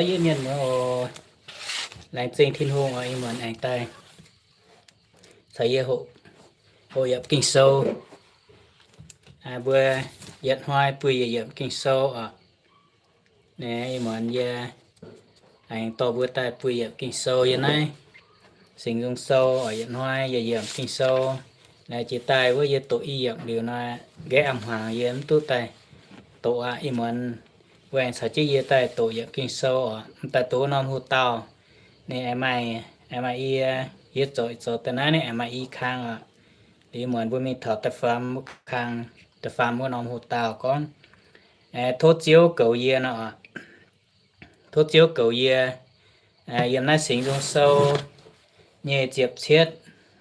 Yie mienh muoz oc, laengz zingh Tin-Hungh oc, ih muonz aengx daaih caux yie hoqc yiemc Ging-Sou. Mbuo yietc hnoi buiv yietc yiemc Ging-Sou oc. Ih muonz yie aengx dorh mbuo daaih buiv yiemc Ging-Sou yiem naaiv Singx Nzung Sou oc. Yietc hnoi yietc yiemc Ging-Sou. Naaiv jiex daaih wuov yie doqc i yiemc liuz nor, nqaeqv a'hmuangx yie mv duqv daaih doqc aqv. Ih muonz mbuo aengx caux jienv yie daaih doqc yiemc Ging-Sou oc. Mv daaih doqc norm hoc-dauh, ninh aengx maaih, aengx maaih i, yie zoux, zoux daaih naaiv ninh aengx maaih i kang oc. Liuz muonz mbuo mingh taux da'faam wuov kang, da'faam wuov norm hoc-dauh gorngv, Tov Ziouv goux yie nor oc. Tov Ziouv goux yie. Yiem naaiv Singx Nzung Sou nyei ziepc cietv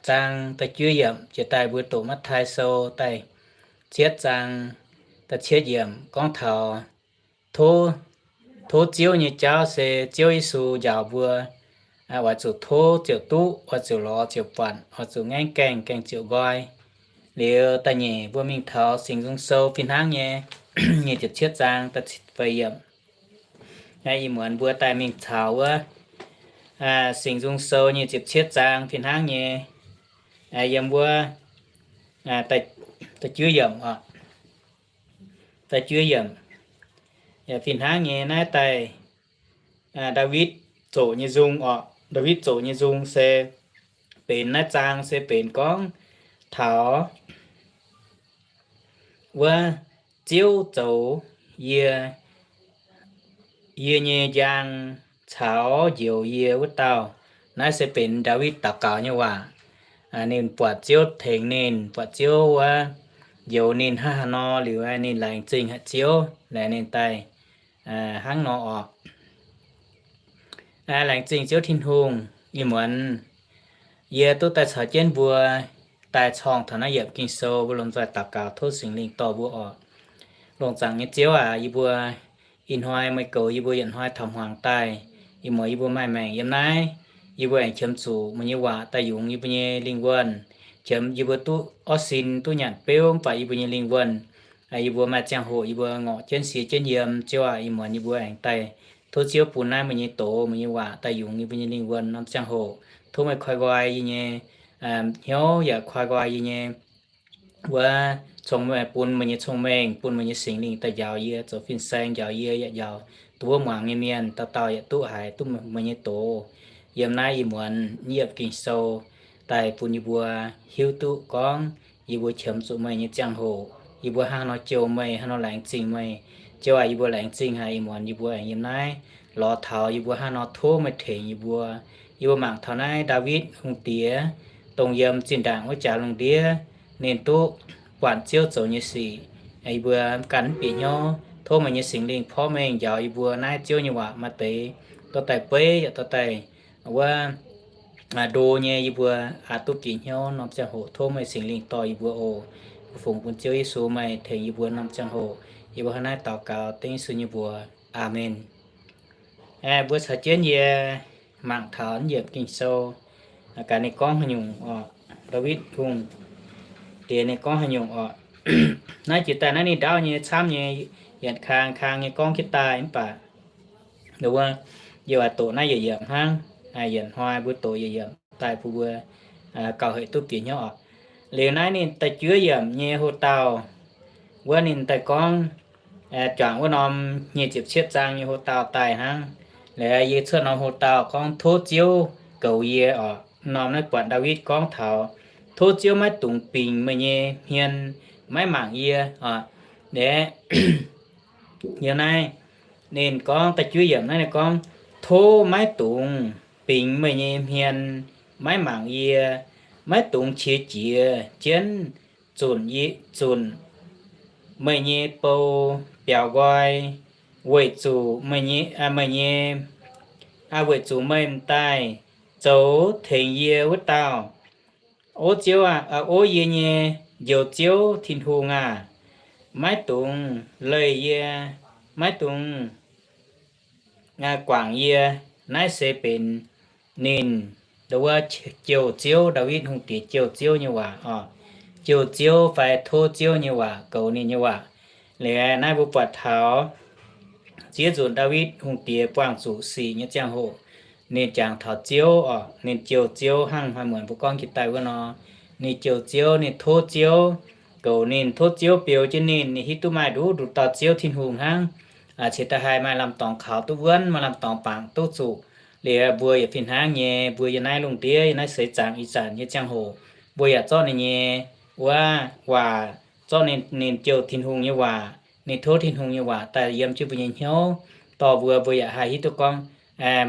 zaang da'juov yiemc jiex daaih mbuo doqc Matv^taai Sou da'cietv zaang da'cietv yiemc gorngv taux tov, tov Ziouv nyei jauv se Ziouv Yesu njaaux mbuo, oix zuqc tov ziouc duqv, oix zuqc lorz ziouc buatc, oix zuqc ngaengv gaengh, gaengh ziouc nqoi. Liuz da'nyeic mbuo mingh taux Singx Nzung Sou fih hnangv nyei, nyei ziepc cietv zaang da'feix yiemc. Ih muonz mbuo daaih mingh caux wuov Singx Nzung Sou nyei ziepc cietv zaang fih hnangv nyei, yiem wuov da'juov yiemc oc. Da'juov yiemc. Yaac fih hnangv nyei naaiv daaih Ndaawitv zoqc nyei nzung oc. Ndaawitv zoqc nyei nzung se benx naaiv zaang se benx gorngv taux wuov Ziouv zoux yie, yie nyei njang caux njoux yie wuov dauh. Naaiv se benx Ndaawitv daux gaux nyei waac. Ninh buatc Ziouv tengx ninh, buatc Ziouv wuov njoux ninh hnangv haaix nor liuz, ninh laengz zingh haic Ziouv, laengz ninh daaih hnangv nor oc. Laengz zingh Ziouv Tin-Hungh, ih muonz yie duqv daaih caux jienv mbuo daaih corng taux naaiv yiemc Ging-Sou, mbuo lomh nzoih daux gaux tov Singx Lingh dorh mbuo oc. Longc zaangc nyei Ziouv aac, yie mbuo ih hnoi meih goux yie mbuo yietc hnoi taux hmuangx daaih, ih muonz yie mbuo maaih maengc yiem naaiv, yie mbuo aengx qiemx zuqc meih nyei waac daaih yungz yie mbuo nyei lingh wuonh, qiemx yie mbuo duqv orv sin, duqv nyanc beuv, mv baac yie mbuo nyei lingh wuonh, yie mbuo maaih ziangh hoc yie mbuo ngorc jienv sie jienv yiem. Ziouv aac, ih muonz yie mbuo aengx daaih tov Ziouv bun naaiv meih nyei doz, meih nyei waac daaih yungz yie mbuo nyei lingh wuonh norm ziangh hoc. Tov meih koi nqoi yie nyei hnyouv yaac koi nqoi yie nyei wuov cong-mengh, bun meih nyei cong-mengh, bun meih nyei Singx Lingh daaih njaaux yie, zoux fin-saeng njaaux yie, yaac njaaux duqv wuov muangx nyei mienh dauh dauh yaac duqv haiz duqv meih nyei doz. Yiem naaiv ih muonz yiemc Ging-Sou daaih bun yie mbuo hiuv duqv gorngv yie mbuo qiemx zuqc meih nyei ziangh hoc, yie mbuo hnangv nor jouh meih, hnangv nor laengz zingh meih. Ziouv aac, yie mbuo laengz zingh haic ih muonz yie mbuo aengx yiem naaiv lorz taux yie mbuo hnangv nor tov meih tengx yie mbuo. Yie mbuo mangc taux naaiv Ndaawitv Hungh Diex, dongh yiem zinh ndaangc wuov jaax lungh ndiev ninh duqv buatc Ziouv zoux nyei sic, yie mbuo ganh mv bieqc hnyouv. Tov meih nyei Singx Lingh porv mengh njaaux yie mbuo naaiv Ziouv nyei waac maaih deix dorh daaih beiv yaac dorh daaih wuov ndo nyei, yie mbuo aqc duqv bieqc hnyouv norm ziangh hoc tov meih Singx Lingh dorh yie mbuo oc. Mbuo fungx bun Ziouv Yesu meih tengx yie mbuo norm ziangh hoc. Yie mbuo hnangv naaiv daux gaux dengv Yesu nyei mbuox. Aamen. Mbuo caux jienv yie mangc taux yiemc Ging-Sou, gaax ninh gorngv haaix nyungc oc. Ndaawitv Hungh Diex ninh gorngv haaix nyungc oc. Naaiv jiex daaih naaiv ninh ndaauv nyei camv nyei, yietc kang kang nyei gorngv jienv daaih mv baac wuov, yie oix doqc naaiv yietc yiemc hnangv. Yietc hnoi mbuo doqc yietc yiemc daaih bun mbuo gauh hec duqv bieqc hnyouv oc. Liuz naaiv ninh da'juov yiemc nyei hoc-dauh wuov ninh daaih gorngv, juangc wuov norm nyic ziepc cietv zaang nyei hoc-dauh daaih hnangv. Liuz yie cuotv norm hoc-dauh gorngv tov Ziouv goux yie oc. Norm naaiv buatc Ndaawitv gorngv taux tov Ziouv maiv dungx bingx meih nyei hmien, maiv mangc yie oc. Liuz naaiv ninh gorngv da'juov yiemc naaiv ninh gorngv, tov maiv dungx bingx meih nyei hmien, maiv mangc yie, maiv dungx qiex jiez jienv zunc, zunc meih nyei bou biaux nqoi, weic zuqc meih nyei, weic zuqc meih m'daaih zoux tengx yie wuov dauh. O Ziouv aah, o yie nyei Njoux Ziouv Tin-Hungh aah, maiv dungx leih yie, maiv dungx guangc yie. Naaiv se benx ninh, wuov, jouh Ziouv, Ndaawitv Hungh Diex jouh Ziouv nyei waac oc. Jouh Ziouv fai tov Ziouv nyei waac goux ninh nyei waac. Liuz naaiv mbuo buatc taux ziex nzunc Ndaawitv Hungh Diex buangh zuqc sic nyei ziangh hoc, ninh jangx taux Ziouv oc, ninh jouh Ziouv hnangv maaih muonc mbuo gorngv jiex daaih wuov nor. Ninh jouh Ziouv, ninh tov Ziouv goux ninh, tov Ziouv beu jienv ninh, ninh hiuv duqv maaih nduqc nduqc dauh Ziouv Tin-Hungh hnangv, cingx daaih haih maaih lamh dorngx kaux duqv wuonv, maaih lamh dorngx bangc duqv zuqc. Liuz mbuo yaac fih hnangv nyei, mbuo yiem naaiv lungh ndiev, yiem naaiv seix zaangc ih zanc nyei ziangh hoc, mbuo yaac zorqv ninh nyei wuov waac, zorqv ninh, ninh jouh Tin-Hungh nyei waac, ninh tov Tin-Hungh nyei waac daaih yiem jienv mbuo nyei hnyouv, dorh mbuo, mbuo yaac haih hiuv duqv gorngv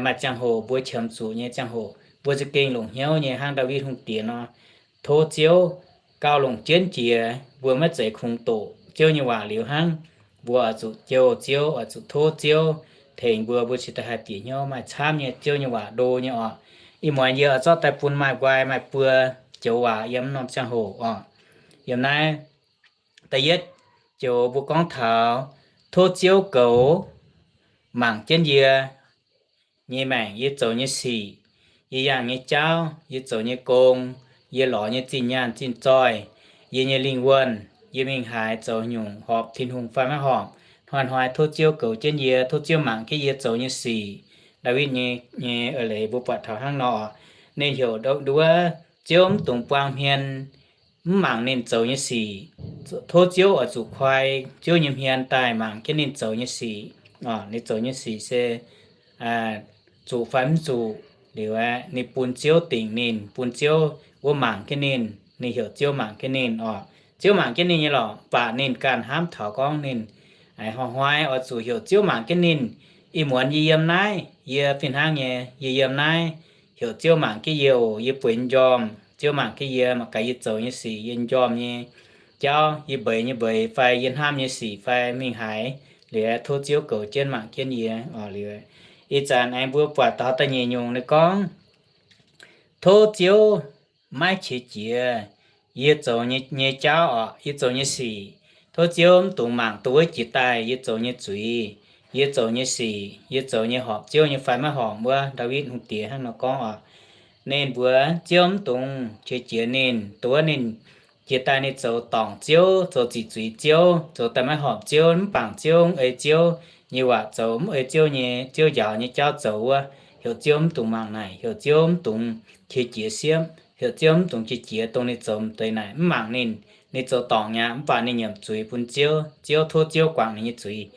maaih ziangh hoc mbuo qiemx zuqc nyei ziangh hoc mbuo za'gengh longc hnyouv nyei hnangv Ndaawitv Hungh Diex nor, tov Ziouv gauh longc jienv jiex, mbuo maiv zeiz kungx doqc Ziouv nyei waac liuz hnangv. Mbuo oix zuqc jouh Ziouv, oix zuqc tov Ziouv tengx mbuo, mbuo cingx daaih haih bieqc hnyouv maaih camv nyei Ziouv nyei waac ndo nyei oc. Ih muonz yie oix zorqv daaih bun maaih nqoi maaih buo joux waac yiem norm ziangh hoc oc. Yiem naaiv da'yietv joux mbuo gorngv taux tov Ziouv goux mangc jienv yie nyei maengc, yie zoux nyei sic, yie yangh nyei jauv, yie zoux nyei gong, yie lorz nyei zinh nyaanh zinh zoih, yie nyei lingh wuonh, yie mingh haaix zoux nyungc horpc Tin-Hungh fai maiv horpc, hnoi-hnoi tov Ziouv goux jienv yie, tov Ziouv mangc jienv yie zoux nyei sic. Ndaawitv nyei, nyei eix leiz mbuo buatc taux hnangv nor. Ninh heuc nduov Ziouv mv dungx buang hmien mv mangc ninh zoux nyei sic. Tov Ziouv oix zuqc koi Ziouv nyei hmien daaih mangc jienv ninh zoux nyei sic. Ninh zoux nyei sic se zuqc fai mv zuqc, liuz ninh bun Ziouv dingc ninh, bun Ziouv wuov mangc jienv ninh, ninh heuc Ziouv mangc jienv ninh oc. Ziouv mangc jienv ninh nyei lorqc, mv baac ninh ganh hnamv taux gorngv ninh hnoi-hnoi oix zuqc heuc Ziouv mangc jienv ninh. Ih muonz yie yiem naaiv, yie fih hnangv nyei, yie yiem naaiv, heuc Ziouv mangc jienv yie oc, yie bueix njormh, Ziouv mangc jienv yie, mangc gaax yie zoux nyei sic, yie njormh nyei jauv, yie mbeix nyei mbeix fai yie hnamv nyei sic fai mingh haaix, liuz tov Ziouv goux jienv mangc jienv yie oc. Liuz ih zanc aengx mbuo buatc taux da'nyeic nyungc ninh gorngv, tov Ziouv maiv qiex jiez yie zoux nyei jauv oc, yie zoux nyei sic. Tov Ziouv mv dungx mangc duqv wuov jiex daaih yie zoux nyei zuiz, yie zoux nyei sic, yie zoux nyei horpc Ziouv nyei fai maiv horpc wuov. Ndaawitv Hungh Diex hnangv nor gorngv oc. Ninh mbuox Ziouv mv dungx qiex jiez ninh, duqv ninh jiex daaih ninh zoux dorngc Ziouv, zoux ziqc zuiz Ziouv, zoux daaih maiv horpc Ziouv, mv bangc Ziouv, mv ei Ziouv nyei waac zoux, mv ei Ziouv nyei, Ziouv njaaux nyei jauv zoux wuov, heuc Ziouv mv dungx mangc naaic, heuc Ziouv mv dungx qiex jiez siepv, heuc Ziouv mv dungx qiex jiez dongh ninh zoux m'deix naaic, mv mangc ninh. Ninh zoux dorngc mi'aqv, mv baac ninh nyiemc zuiz bun Ziouv, Ziouv, tov Ziouv guangc ninh nyei zuiz.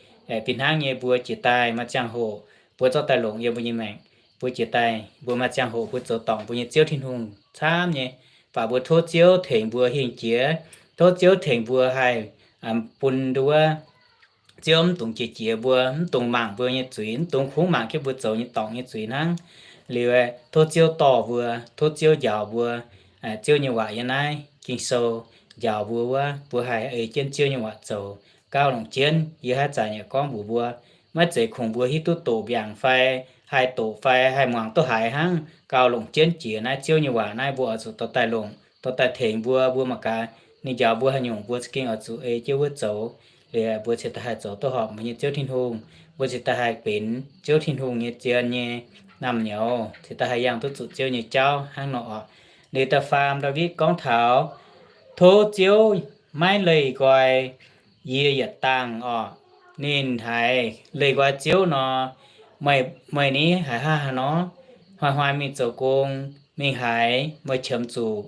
Fih hnangv nyei mbuo jiex daaih maaih ziangh hoc mbuo zorqv daaih longc yiem mbuo nyei maengc. Mbuo jiex daaih mbuo maaih ziangh hoc mbuo zoux dorngc mbuo nyei Ziouv Tin-Hungh camv nyei, baac mbuo tov Ziouv tengx mbuo hingh jiex, tov Ziouv tengx mbuo haih bun nduov Ziouv mv dungx qiex jiez mbuo, mv dungx mangc mbuo nyei zuiz, mv dungx kungx mangc jienv mbuo zoux nyei dorngc nyei zuiz hnangv. Liuz tov Ziouv dorh mbuo, tov Ziouv njaaux mbuo. Ziouv nyei waac yiem naaiv Ging-Sou njaaux mbuo wuov, mbuo haih ei jienv Ziouv nyei waac zoux. Gauh longc jienv, yie haaix zanc yaac gorngv mbuox mbuo, maiv zeiz kungx mbuo hiuv duqv doqc mbiaangc fai haih doqc fai haih muangx duqv haiz hnangv. Gauh longc jienv jiex naaiv Ziouv nyei waac naaiv mbuo oix zuqc dorh daaih longc, dorh daaih tengx mbuo, mbuo mangc gaax ninh njaaux mbuo haaix nyungc mbuo za'gengh oix zuqc ei jienv wuov zoux. Liuz mbuo cingx daaih haih zoux duqv horpc mbuo nyei Ziouv Tin-Hungh, mbuo cingx daaih haih benx Ziouv Tin-Hungh nyei zien nyei naamh nyouz, cingx daaih haih yangh duqv zuqc Ziouv nyei jauv hnangv nor oc. Liuz da'faam Ndaawitv gorngv taux, tov Ziouv maiv leih nqoi yie yietc dangh oc. Ninh haiz leih nqoi Ziouv nor, meih, meih ni haiz haaix nor, hnoi-hnoi mingh zoux gong, mingh haaix, meih qiemx zuqc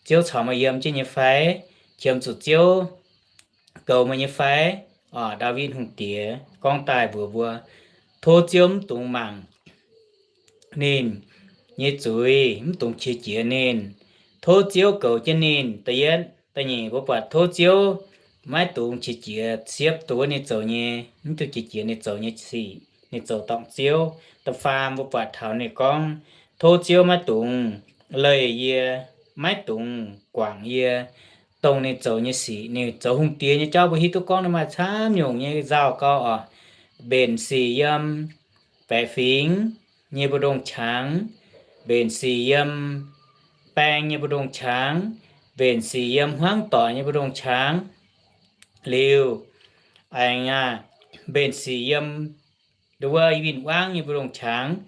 Ziouv caux meih yiem jienv nyei fai? Qiemx zuqc Ziouv goux meih nyei fai? Oc, Ndaawitv Hungh Diex gorngv daaih mbuox mbuo, tov Ziouv mv dungx mangc ninh nyei zuiz, mv dungx qiex jiez ninh. Tov Ziouv goux jienv ninh. Da'yietv, da'nyeic, mbuo buatc tov Ziouv maiv dungx qiex jiez siepv duqv ninh zoux nyei, mv dungx qiex jiez ninh zoux nyei sic, ninh zoux dorngc Ziouv. Da'faam, mbuo buatc taux ninh gorngv, tov Ziouv maiv dungx leih yie, maiv dungx guangc yie, dongh ninh zoux nyei sic. Ninh zoux hungh diex nyei jauv mbuo hiuv duqv gorngv ninh maaih camv nyungc nyei nzauh gau oc. Mbenc sic yiem baeqc fingx nyei mbu'ndongx qangx, mbenc sic yiem baeng nyei mbu'ndongx qangx, mbenc sic yiem hmuangv doic nyei mbu'ndongx qangx. Liuz aengx aac, mbenc sic yiem nduov win-wangv nyei mbu'ndongx qangx.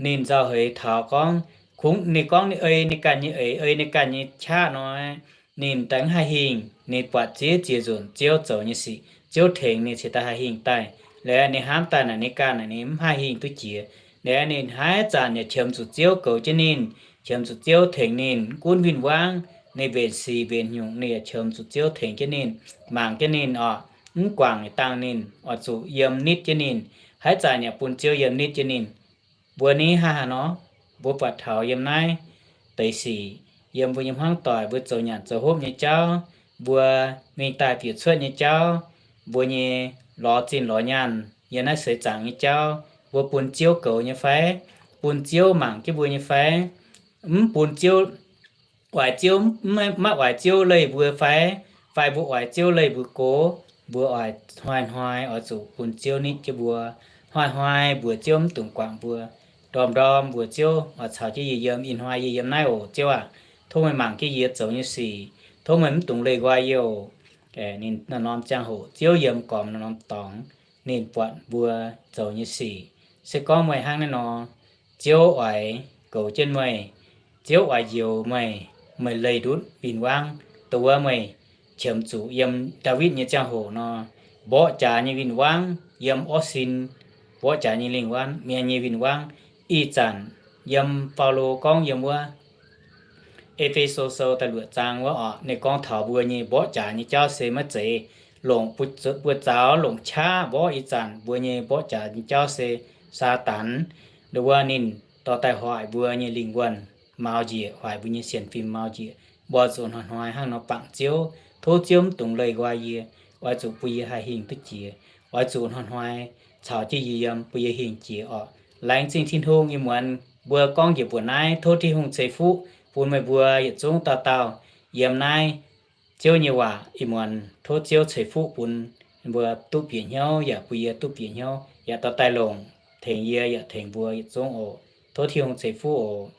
Ninh nzauh heix taux gorngv, kungx ninh gorngv ninh ei ninh ganh nyei eix, ei ninh ganh nyei qaqv nor, ninh daaih mv haih hingh. Ninh buatc ziex ziex nzunc Ziouv zoux nyei sic, Ziouv tengx ninh cingx daaih haih hingh daaih. Liuz ninh hnamv daaih naaic ninh ganh naaic ninh mv haih hingh duqv jiex. Liuz ninh haaix zanc yaac qiemx zuqc Ziouv goux jienv ninh, qiemx zuqc Ziouv tengx ninh, mv gunv win-wangv, ninh mbenc sic mbenc nyungc ninh yaac qiemx zuqc Ziouv tengx jienv ninh, mangc jienv ninh oc, mv guangc dangh ninh, oix zuqc yiem nitv jienv ninh. Haaix zanc yaac bun Ziouv yiem nitv jienv ninh. Mbuo ni hnangv haaix nor? Mbuo buatc taux yiem naaiv deix sic, yiem mbuo nyei hmuangv doic, mbuo zoux nyanc zoux hopv nyei jauv, mbuo mingh daaih bieqc cuotv nyei jauv, mbuo nyei lorz zinh lorz nyaanh yiem naaiv seix zaangc nyei jauv, mbuo bun Ziouv goux nyei fai? Bun Ziouv mangc jienv mbuo nyei fai? Mv bun Ziouv, oix Ziouv, maiv oix Ziouv leih mbuo fai? Fai mbuo oix Ziouv leih mbuo go? Mbuo oix hnoi-hnoi oix zuqc bun Ziouv nitv jienv mbuo. Hnoi-hnoi mbuox Ziouv mv dungx guangc mbuo. Ndorm-ndorm mbuox Ziouv, oix caux jienv yie yiem, ih hnoi yie yiem naaiv oc, Ziouv aac. Tov meih mangc jienv yie zoux nyei sic. Tov meih mv dungx leih nqoi yie oc. Ninh norm-norm ziangh hoc Ziouv yiem gormx norm-norm dorngx, ninh buatc mbuo zoux nyei sic. Se gorngv meih hnangv naaiv nor, Ziouv oix goux jienv meih. Ziouv oix njoux meih, meih leih ndutv win-wangv, dongh wuov meih qiemx zuqc yiem Ndaawitv nyei ziangh hoc nor, mborqv jaax nyei win-wangv, yiem orv sin mborqv jaax nyei lingh wuonv, mienh nyei win-wangv. Ih zanc yiem Baulo gorngv yiem wuov E^fe^so Sou da'luoqc zaang wuov oc, ninh gorngv taux mbuo nyei mborqv jaax nyei jauv se maiv zeiz longc buoz-zaux longc qaqv mborqv. Ih zanc mbuo nyei mborqv jaax nyei jauv se Saadaan. Ndongc wuov ninh dorh daaih hoic mbuo nyei lingh wuonh maux njiec, hoic mbuo nyei sienx fim maux njiec. Mbuo zuqc hnoi-hnoi hnangv nor bangc Ziouv. Tov Ziouv mv dungx leih nqoi yie. Oix zuqc bun yie haih hingh duqv jiex. Oix zuqc hnoi-hnoi caux jienv yie yiem, bun yie hingh jiex oc. Laengz zingh Tin-Hungh. Ih muonz mbuo gorngv njiec mbuo naaiv, tov Tin-Hungh ceix fuqv bun meih mbuo yietc zungv dauh dauh yiem naaiv Ziouv nyei waac. Ih muonz tov Ziouv ceix fuqv bun mbuo duqv bieqc hnyouv, yaac bun yie duqv bieqc hnyouv, yaac dorh daaih longc tengx yie yaac tengx mbuo yietc zungv oc. Tov Tin-Hungh ceix fuqv oc.